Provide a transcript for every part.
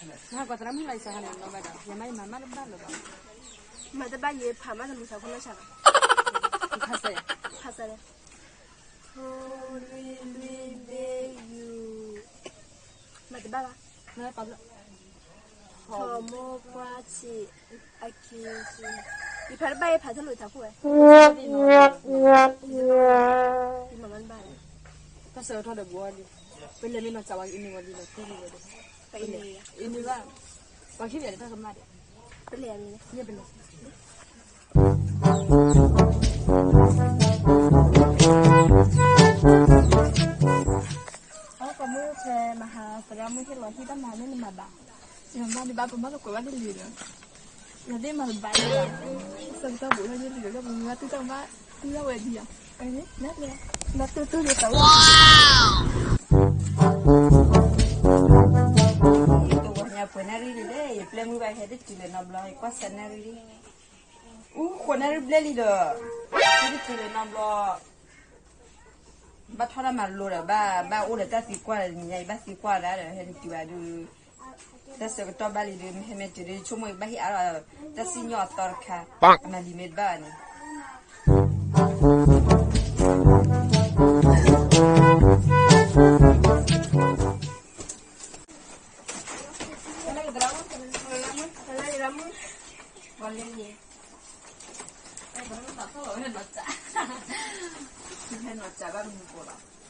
နဟးကွၢ်သရၣ်မုၣ်လီၤ ယစးဟးန့ၣ် နီၢ်ဘၣ်ဒီး ယမ့ၢ်မၤမးတဘၣ်လၢၤဘၣ်. မၤတဘၣ်ယဖးမးတလူၤသးခိၣ်နီၢ်ဆါဘၣ်. ဖးစဲး, ဖးစဲး, ထီလွံၢ်လွံၢ်ဘ့ၣ်ယူၤ, မၤတဘၣ်ဘၣ်. ထီမိၢ်ပှၢ်ဆံး, အခံဆံ, ယဖးတဘၣ် ယဖးတလူၤသးခိၣ်ဝဲ. ယမၤမးတဘၣ်လၢၤ. တၢ်ဆၢကတီၢ်ဒီးဘှီလံ, ပလဲၤမ့ၢ်နီၢ်စးဝဲ အံၤန့ၢ်ဝဲလံလီၤ သံလံဝဲဒီး, အံၤန့ၢ်ဘၣ်, ပှၤခံပျဲတၢ်ကမၣ်ဒီး, ပလဲၤ, ပလဲၤ. အကမုၢ်ဖဲမဟါ သရၣ်မုၣ်ဟ့ၣ်လီၤဟံၣ်တၢ်မၤန့ၣ်နမၤဘၣ်, ယမၤဘၣ်ဒံးဘၣ် ပမၤလၢကွဲးဘၣ်လံလံဒီး, ယသ့ၣ်မၤတဘၣ်လၢၤဘၣ်, ဆၢကတီၢ်ဘူးထီၣ်ယလံဒီး လၢပမၤဘၣ်တူၢ်တၢ်ဘၣ်, တူၢ်ထီၣ်ဝဲဒံးဧါ, နတူၢ်တူၢ်ယသးဝဲ တဝီညါပှဲၤနၣ်ရံၣ်လံလၢ ယပျဲမုၢ်ဘၣ်ဟဲတတုၤလၢၤနီတဘျီ ယကွၢ်စၢၤနၣ်ရံၣ်လံ, အူဃိးနၣ်ရံၣ်ဘျဲၣ်လံဒီး, ဟဲတတုၤလၢၤနီတဘျီ, ဘၣ်ထီၣ်တၢ်မၤလိဒီး ဘၣ်, ဘၣ်အိၣ်ဒီးတၢ်သံကွၢ်ဒီး နံၤညါအံၤဘၣ်သံကွၢ်ဒၣ်ဒီး ဟဲတတုၤဘၣ်ဒီး, တၢ်ဆၢကတီၢ်ဘၣ်လံဒီး မ့ၢ်ဟဲမ့ၢ်တုၤဒီး ဆိကမိၣ်ဘၣ်ဟ့ၣ်အါထီၣ်, တၢ်စံၣ်ညီၣ်အသီတခါ, အမၤလံၤမ့ၢ်တဘၣ်ဘၣ်န့ၣ် ယတနာ်ဘၣ် ဘၣ်လၢဆံ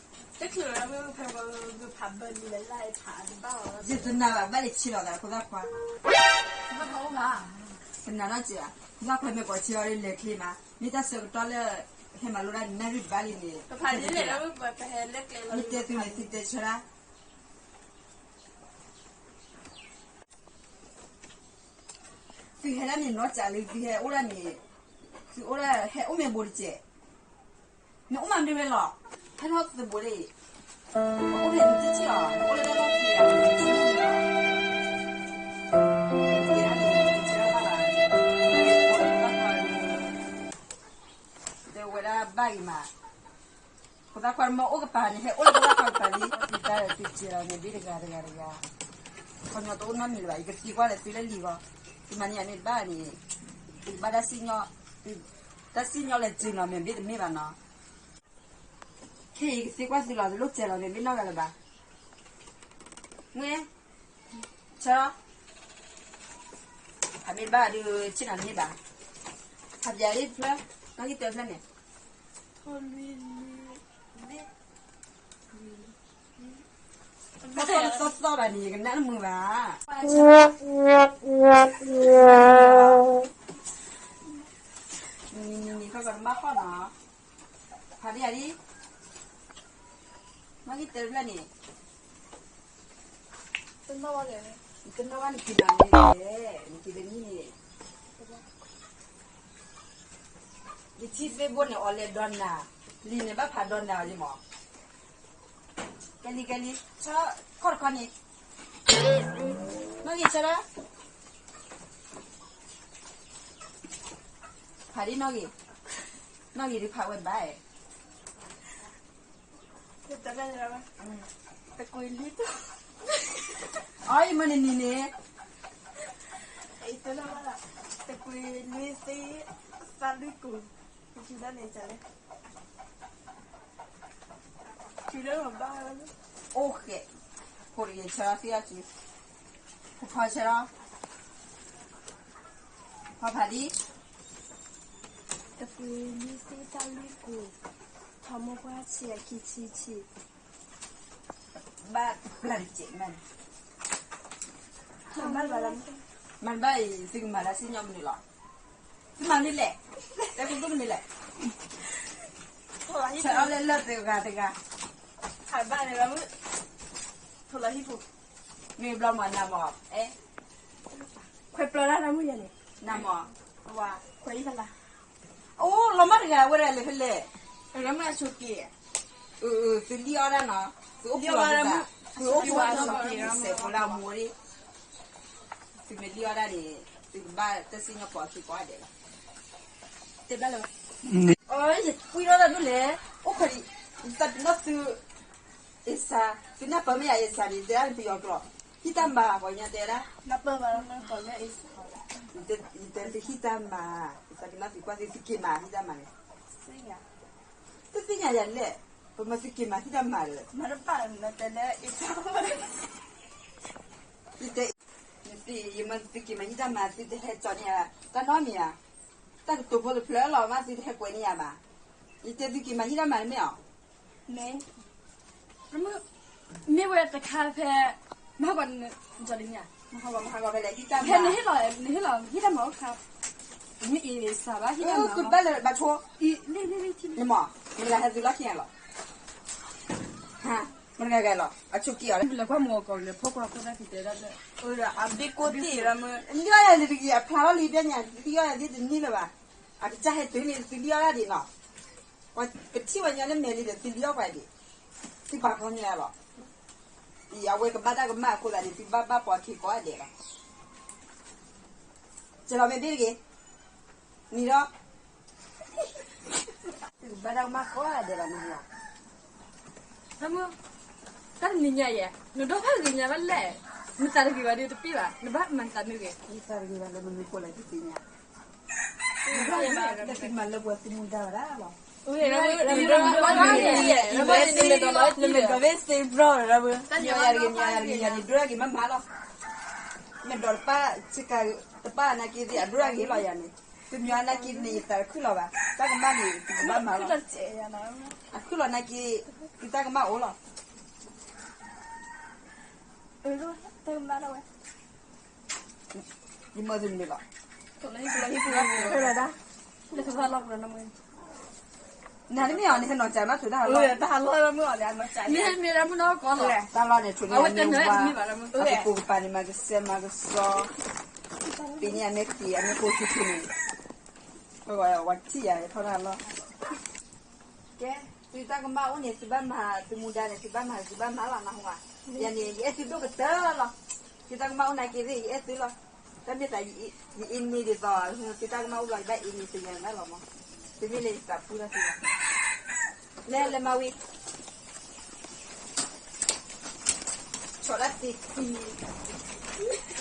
လီၤသး ဖိသၣ်ခွါ, တနာ်နီတစဲးဘၣ်, ဖိသၣ်ခွါ မ့ၢ်ပှၤဆံလီၤဒီးလဲၤချ့မး, မ့ၢ်တၢ်ဆၢကတီၢ်လၢ ဟဲမၤလိဒၣ်နၣ်ရံၣ်ဘၣ်လံန့ၣ်, မ့ၢ်တဲသုန့ၣ်သုတဲဆၢဒၣ် သုဟဲဒၣ်န့ၣ်နီၢ်စးလၢ သုဟဲအိၣ်ဒၣ်န့ၣ်, သုအိၣ်ဒၣ်ဟဲအိၣ်မ့ၢ်ဘိတစဲး, နအိၣ်မ့ၢ်မနုၤဝဲလီၤ, ဟဲထီၣ်သဘိလံ, အိၣ်ဖဲနတထံၣ်အီၤ နအိၣ်လၢတၢ်လီၢ်ခံဧါ, တဲဝဲဒၣ်ဘၣ်အံၤမး ဖိသၣ်ခွါမ့ၢ်အိၣ်ကပၤန့ၣ် ဟဲအိၣ်လၢဖိသၣ်ခွါကပၤလံ, သုတၢ်သုစဲးလီၤန့ၣ် ဘ့ၣ်တဂၤတဂၤတဂၤ, ခီညီတအိၣ်နီတမံၤလၢၤဘၣ်, ယကသံကွၢ်လၢသုလၢလံၤဂီၢ်, သုမၤန့ၢ်ယၤန့ၣ်တဘၣ်န့ၣ်, သုကဘၣ်တၢ်စံၣ်ညီၣ်, တၢ်စံၣ်ညီၣ်လဲၤစ့ၤနီၤ မ့ၢ်ဘ့ၣ်တမ့ၢ်ဘၣ်နီၤ, ခဲအံၤကသံကွၢ်သုလီၤ တလိၣ်စဲးလီၤန့ၣ် ဘ့ၣ်နီတဂၤလၢၤဘၣ်, မ့ၢ် ဆၢ အမ့ၢ်ဘၣ်ဒီး ဆ့ၣ်နီၤမ့ၢ်ဘၣ်, ဟးပျးလံတဖျၢၣ်, နီၣ်ဂံၢ်တဖျၢၣ်န့ၣ်, သီသီဘၣ်န့ၣ် ယကနၣ်တမုာ်ဘၣ်, နံၤနံၤနံၤ ခီကီးတဘၣ်ဃီနီၤ, ဖးဒံးဧါဒံး, နီၣ်ဂံၢ်တဖျၢၣ်န့ၣ် တနီၣ်ဘၣ်န့ၣ် က့ၤလီၤန့ၣ်လဲၣ်, နက့ၤတနံၣ်န့ၣ်, ယထံၣ်သ့ၣ်ဘိန့ၣ် အီၤလဲၤဒီနၤ, လံာ်န့ၣ်ဘၣ်ဖးဒီနၤအီၤလံမး, ကဲလံ ကဲလံ, ဆၢ ခီၣ်တခီန့ၣ်, နီၣ်ဂံၢ်ဆၢလၢ ဖးဒံးနီၣ်ဂံၢ်, နီၣ်ဂံၢ်ဒုးဖးဝဲဘၣ်, တကွံာ်လွံၢ်သီ, အီၤ ယမ့ၢ်နနံၤန့ၣ်, တကွံာ်လွံၢ်သီ, သၣ်လွံၢ်ကူာ်, ထံဒၣ်န့ၣ်လဲၣ်, ထံဒၣ်ဘၣ်, အိၣ်ဃဲ, ဖိတဂ့ၤဆၢထံၣ်အီၤစု, ဖိဖီဆၢထီၣ် ဖီဖးဒံး, တကွံာ်လွံၢ်သီ သၣ်လွံၢ်ကူာ်, ထီမိၢ်ပှၢ်ဆံးအခံဆံဆံ, ဘၣ်တပျၢ်တစဲးမး, မၤတဘၣ်အံၤ သုကမၤလၢစံၣ်ညီၣ်မနုၤလီၤ, သုမၤမနုၤလဲၣ်, တဲဖိသုမနုၤလဲၣ်, ဆၢထီၣ်လၢလၢၢ်တဂၤတဂၤ, ဟးဘၣ်န့ၣ်လီၤမုၢ်, ထိၣ်လီၤဟံၣ်ပူၤ, မ့ၢ်ဘျီမးနၤမး, အဲ ခွဲးပျီတၢ်တၢ်မုၢ်ယၤန့ၣ်, နၤမး, ဝါ, ခွဲးအံၤဖးလၢ်, အိၣ်လီၤမၢ်တဂၤဝဲဒၣ်လဲၤဖဲလဲၣ်, အရၢမုၢ်အဆိးက့ၤ, အၢ သုလံၣ်အီၣ်ဒၣ်နီၤ, သုအိၣ်ဖှိၣ်အီၣ်ဒၣ်, သုအိၣ်ဖှိၣ်အီၣ်ဒၣ်နီၤ စဲးဖိလၢအမိၢ်ဒၣ်, သုမ့ၢ်လံၣ်အီၣ်ဒၣ်န့ၣ်, သုကဘၣ်တၢ်စံၣ်ညီၣ်ပှၤခံကိးဂၤဒဲးလီၤ, တဲဘၣ်လၢၤဘၣ်, အၢ ယကွံာ်ထီၣ်တၢ်ဒ်လဲၣ်, အိၣ်ခိးဒံး, ယသးပ့ၤနီၣ်သု, အ့စါ, သုနၢ်ပၢၢ်မ့ၢ်ယၤအ့စါန့ၣ် တဲဒၣ်န့ၣ်ပယီၤကျိာ် ဟံးတၢ်မၤပှၤကညီတဲဒၣ်, ယတဲသုဟံးတၢ်မၤ, ယသးကနီၣ်သုကွၢ်သု သုက့ၤမၤဟံးတၢ်မၤန့ၣ်, တသ့ၣ်ညါယၤလဲၣ်, ပမၤသုက့ၤမၤဟံးတၢ်မၤဒီး, ယတဲ, ယမၤသုက့ၤမၤဟံးတၢ်မၤ သုတဟဲကၠီန့ၢ်ဧါ, တၢ်နီတမံၤဧါ, တၢ်ကတိၤဖိတဖျၢၣ်လီၤမး သုတဟဲကွဲးန့ၢ်ယၤဘၣ်, ယတဲသုက့ၤမၤဟံးတၢ်မၤန့ၣ်မ့ၢ်အီၤ မ့ၢ်ဝဲတခါဖဲ, မဟါဂီၤ, မဟါဂီၤဖဲလဲၣ်, ဖဲနဟ့ၣ်လီၤ, နဟ့ၣ်လီၤ ဟံးတၢ်မၤအိၣ်ခါ, မ့ၢ်အ့ၣ်စၢ်ဘၣ် ဟံးတၢ်မၤ, ဘၣ်လၢဘၣ်ဆိ, နမ့ၢ်လၢဟဲသုလီၢ်ခံလီၤ, မတဂၤဂၤလီၤ အဆိက့ၤအီၤလၢ, လဲၤကွၢ်မုၢ်အီၣ်ကီၢ်လဲၤဖီကွၢ်ခိၣ်တၢ်ဖံးတဲဒၣ်, အဘ့ၣ်ကိးတ့ၢ်ရမုၢ်, လံၣ်အီၣ်ယၤလံတဂ့ၤ အဖျါထီၣ်လံဘျဲၣ်ညါ လံၣ်အီၣ်ယၤဒ်တနံၣ်လၢၤဘၣ်, အကစၢ်ဟဲတုၤန့ၣ် သုလံၣ်အီၣ်ဒၣ်ဒံးနီၤ, ပထံၣ်ဝဲညီလၢမဲာ်လံဒီး သုလံၣ်အီၣ်ပှၤဒံး, သုပာ်ခီန့ၣ်လီၤ, အဝဲကဘၣ်တၢ်ကမၣ်အဃိသတးန့ၣ် သုကဘၣ်ဘၣ်ပိာ်ခံကိးဂၤဒဲးလီၤ, ကလီၤမ့ၢ်ဘ့ၣ်တဂ့ၤ, နံၤဒီး သုကဘၣ်တၢ်ကမၣ်ကိးဂၤဒဲးလီၤ နၤ, တၢ်တနံၤညါယဲ, နဒိၣ်ဖးဂ့ၤညါဘၣ်လဲၣ်, နသးတဂ့ၤဘၣ်ဒီးတပ့ၢ်ဘၣ် နဘၣ်မၤသးမ့ၢ်ဂ့ၤ, နသးတဂ့ၤဘၣ်လၢနမ့ၢ်ကိးလၢသုသ့ၣ်ညါ, သုမၤလၢပှၤသုမူဒါဝဲဒၣ်လီၤ, နမ့ၢ်ဒီးဘ့ၣ်သ့ဘျီလီၤ, နမ့ၢ်ဒီးတပၢ် ဆ့ကၤတပၢ်နာ်က့သ့ၣ် အဒိၣ်အဂ့ၤလီၤယၤန့ၣ်, သုမ့ၢ်အနာ်က့န့ၣ် ယသးတခုၣ်လီၤဘၣ်, တၢ်ကမၣ်န့ၣ် သုကဘၣ်မၤလီၤ, အခုၣ်လီၤနာ်က့ သုတၢ်ကမၣ်အိၣ်လီၤ, ယမၤသုန့ၣ်လီၤ, နၤတမ့ၢ်အီၤန့ၣ် ဟဲနီၤစၢၤမး ထုးတၢ်ဟးလီၢ်, တၢ်ဟးလီၢ်မ့ၢ်အီၤန့ၣ် အနီၤစၢၤ, တၢ်လီၢ်န့ၣ် ထုးန့ၢ်မ့ၢ်ဝါ, အကပိာ်ကပၤန့ၣ် မၤကစဲမၤကစီ, ပ့ၤန့ၣ်အမ့ၢ်က့ၤ အမ့ၢ်ကိးထုးထုးန့ၣ်, ဝဲထံၣ်ယၤထီၣ်တၢ်လီၢ်, ကဲ, သုတၢ်ကမၣ်အိၣ်န့ၣ် သုဘၣ်မၤ, သုမူဒါန့ၣ် သုဘၣ်မၤ, သုဘၣ်မၤလီၤ နၢ်ဟူဧါ, ယၤန့ၣ် ယအဲၣ်သုဒိၣ်ကတၢၢ်လီၤ, သုတၢ်ကမၣ်အိၣ်နာ်က့သ့ၣ် ယအဲၣ်သုလီၤ, တၢ်မ့ၢ်သး ယအံၤန့ၣ်ဒ်သိး သုတၢ်ကမၣ်အိၣ်ဘျီ ယဘၣ်အံၤန့ၣ် သုယၤဘၣ်လီၤမး, သုမ့ၢ်လၢယသးပူတၢ်သုလီၤ, လဲၤလဲၤမၤဝံၤ ဆီၣ်ဒၣ်သ့ခံ